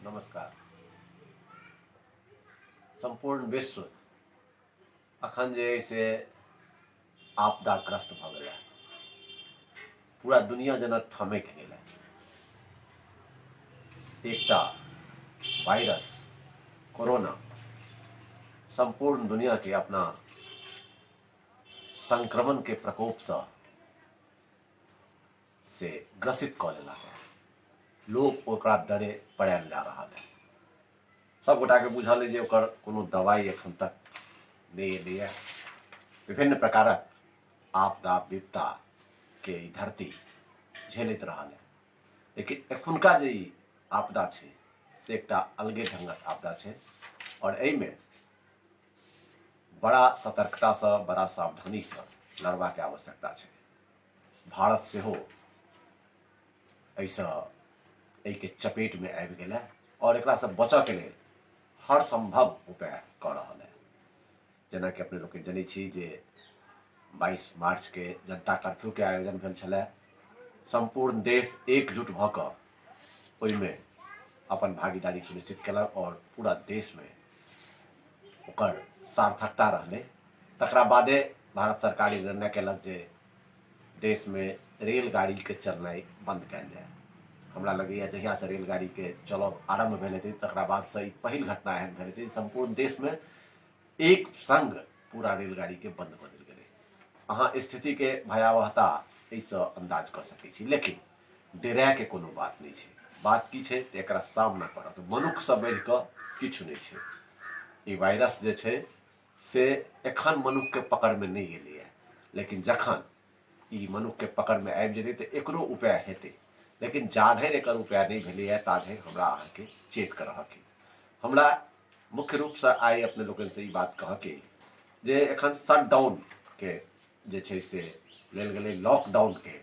नमस्कार। सम्पूर्ण विश्व अखन जे अइ से आपदाग्रस्त भऽ गेल है। पूरा दुनिया जेना ठमकि गेल है। एकटा वायरस कोरोना सम्पूर्ण दुनिया के अपना संक्रमण के प्रकोपसँ से ग्रसित कऽ लेलक है। लोक ओकरा डरे पड़ायल जा रहल है। सब गोटाके बुझल अइ जे ओकर कोनो दवाइ एखन तक नहि एलैए। विभिन्न प्रकारक आपदा विपदा के ई धरती झेलैत रहल है, लेकिन एखुनका जे ई आपदा छै से एकटा अलगे ढंगक आपदा छै और एहिमे बड़ा सतर्कतासँ बड़ा सावधानीसँ लड़बाके आवश्यकता छै। भारत सेहो एहिसँ एहिके चपेटमे आबि गेल है और एकरासँ बचऽके लेल हर सम्भव उपाय कऽ रहल है। जेनाकि अपने लोकनि जनै छी जे 22 मार्चके जनता कर्फ्यूके आयोजन भेल छलै। सम्पूर्ण देश एकजुट भऽ कऽ ओहिमे अपन भागीदारी सुनिश्चित केलक और पूरा देशमे ओकर सार्थकता रहलै। तकरा बादे भारत सरकार ई निर्णय केलक जे देशमे रेलगाड़ीके चलनाइ बन्द कयल जाय। हमरा लगैए जहियासँ रेलगाड़ीके चलब आरम्भ भेल हेतै तकरा बादसँ ई पहिल घटना एहन भेल हेतै सम्पूर्ण देशमे एक संग पूरा रेलगाड़ीके बन्द कऽ देल गेलै। अहाँ स्थितिके भयावहता एहिसँ अन्दाज कऽ सकै छी, लेकिन डेरायके कोनो बात नहि छै। बात की छै तऽ एकरा सामना करऽके मनुक्खसँ बढ़ि कऽ किछु नहि छै। ई वायरस जे छै से एखन मनुक्खके पकड़मे नहि एलैए, लेकिन जखन ई मनुक्खके पकड़मे आबि जेतै तऽ एकरो उपाय हेतै। लेकिन जाधरि एकर उपाय नहि भेलैए ताधरि हमरा अहाँके चेत कऽ रहऽके। हमरा मुख्य रूपसँ आइ अपने लोकनिसँ ई बात कहऽके जे एखन शटडाउनके जे छै से लेल गेलै, लॉकडाउनके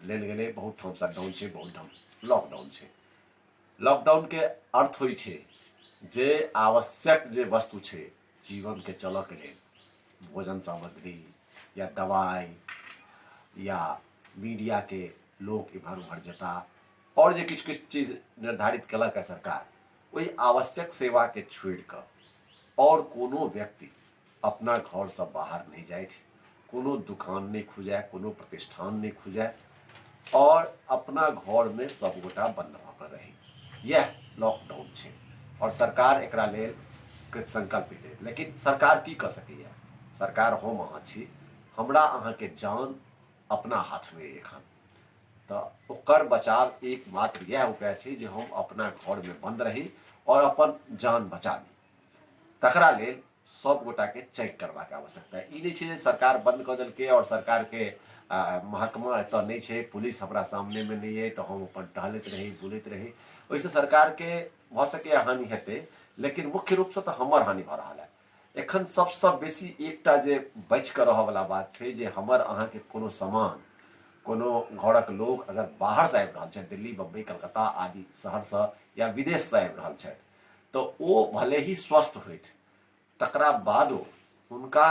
लेल गेलै। बहुत ठाम शटडाउन छै, बहुत ठाम लॉकडाउन छै। लॉकडाउनके अर्थ होइ छै जे आवश्यक जे वस्तु छै जीवनके चलऽके लेल, भोजन सामग्री या दवाइ या मीडियाके लोक इम्हर उम्हर जेता और जे किछु किछु चीज निर्धारित केलक है सरकार, ओहि आवश्यक सेवाके छोड़ि कऽ और कोनो व्यक्ति अपना घरसँ बाहर नहि जाथि, कोनो दुकान नहि खुजए, कोनो प्रतिष्ठान नहि खुजए और अपना घरमे सबगोटा बन्द भऽ कऽ रही। इएह लॉकडाउन छै और सरकार एकरा लेल कृतसंकल्पित अछि। लेकिन सरकार की कऽ सकैए? सरकार हम अहाँ छी, हमरा अहाँके जान अपना हाथमे एखन, तऽ ओकर बचाव एकमात्र इएह उपाय छै जे हम अपना घरमे बन्द रही और अपन जान बचाबी। तकरा लेल सब गोटाके चेक करबाक आवश्यकता। ई नहि छै जे सरकार बन्द कऽ देलकै आओर सरकारके महकमा एतऽ नहि छै, पुलिस हमरा सामनेमे नहि अइ तऽ हम अपन टहलैत रही बुलैत रही। ओहिसँ सरकारके भऽ सकैए हानि हेतै, लेकिन मुख्य रूपसँ तऽ हमर हानि भऽ रहल है। एखन सबसँ बेसी एकटा जे बचि कऽ रहऽवला बात छै जे हमर अहाँके कोनो सामान, कोनो घरक लोक अगर बाहरसँ आबि रहल छथि, दिल्ली बम्बई कलकत्ता आदि शहरसँ या विदेशसँ आबि रहल छथि, तऽ ओ भले ही स्वस्थ होथि तकरा बादो हुनका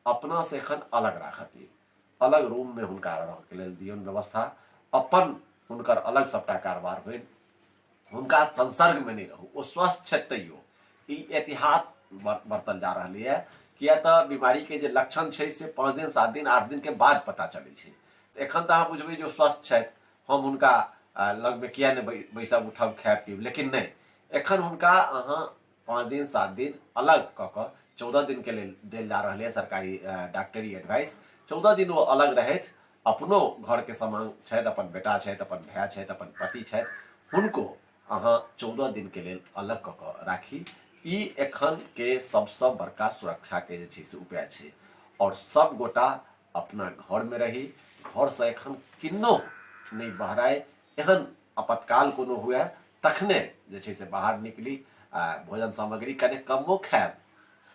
अपनासँ एखन अलग राखऽ दियौ, अलग रूममे हुनका रहऽके लेल दियौन व्यवस्था, अपन हुनकर अलग सबटा कारबार होइन, हुनका संसर्गमे नहि रहू। ओ स्वस्थ छथि तैयो ई एहतियात बरतल जा रहलैए, किया तऽ बीमारीके जे लक्षण छै से 5 दिन 7 दिन 8 दिनके बाद पता चलै छै। तऽ एखन तऽ अहाँ बुझबै जे ओ स्वस्थ छथि, हम हुनका लगमे किया नहि बैसब उठब खायब पीब, लेकिन नहि, एखन हुनका अहाँ 5 दिन 7 दिन अलग कऽ कऽ 14 दिनके लेल देल जा रहल यऽ सरकारी डॉक्टरी एडवाइस। 14 दिन ओ अलग रहथि, अपनो घरके सामान छथि, अपन बेटा छथि, अपन भाय छथि, अपन पति छथि, हुनको अहाँ 14 दिनके लेल अलग कऽ कऽ राखी। ई एखनके सबसँ बड़का सुरक्षाके जे छै से उपाय छै। आओर सब गोटा अपना घरमे रही, घरसँ एखन किन्नो नहि बहराइ, एहन आपातकाल कोनो हुए तखने जे छै से बाहर निकली। आ भोजन सामग्री कने कमो खायब,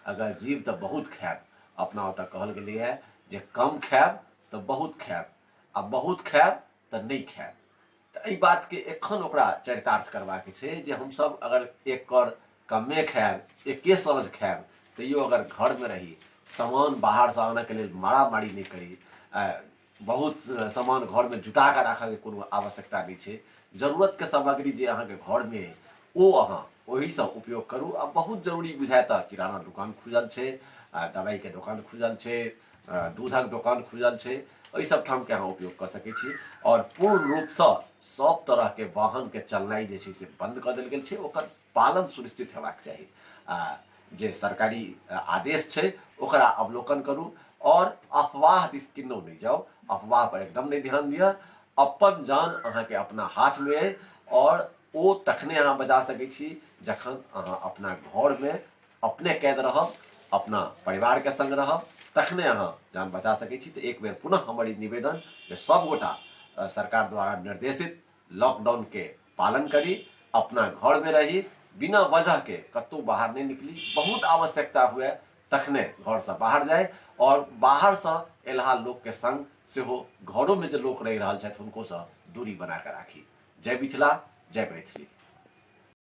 अगर जीव तऽ बहुत खायब। अपना ओतऽ कहल गेलैए जे कम खायब तऽ बहुत खायब आ बहुत खायब तऽ नहि खायब। तऽ एहि बातके एखन ओकरा चरितार्थ करबाक छै जे हमसब अगर एक कर कमे खायब, एके साँझ खायब, तैयो अगर घरमे रही, सामान बाहरसँ आनऽके लेल मारामारी नहि करी, बहुत सामान घरमे जुटा कऽ राखऽके कोनो आवश्यकता नहि छै। जरूरतके सामग्री जे अहाँके घरमे अइ ओ अहाँ ओहिसँ उपयोग करू आ बहुत जरूरी बुझाय तऽ किराना दोकान खुजल छै आ दवाइके दोकान खुजल छै दूधक दोकान खुजल छै, एहि सब ठामके अहाँ उपयोग कऽ सकै छी। आओर पूर्ण रूपसँ सब तरहके वाहनके चलनाइ जे छै से बन्द कऽ देल गेल छै, ओकर पालन सुनिश्चित हेबाक चाही। आ जे सरकारी आदेश छै ओकरा अवलोकन करू आओर अफवाह दिस किन्नौ नहि जाउ, अफवाह पर एकदम नहि ध्यान दिअ। अपन जान अहाँके अपना हाथमे अइ आओर ओ तखने अहाँ बचा सकै छी जखन अहाँ अपना घरमे अपने कैद रहब, अपना परिवारके संग रहब, तखने अहाँ जान बचा सकै छी। तऽ एक बेर पुनः हमर ई निवेदन जे सभगोटा सरकार द्वारा निर्देशित लॉकडाउनके पालन करी, अपना घरमे रही, बिना वजहके कतहु बाहर नहि निकली, बहुत आवश्यकता हुए तखने घरसँ बाहर जाय आओर बाहरसँ एलहा लोकके संग सेहो घरोमे जे लोक रहि रहल छथि हुनकोसँ दूरी बना कऽ राखी। जय मिथिला, जय मैथिली।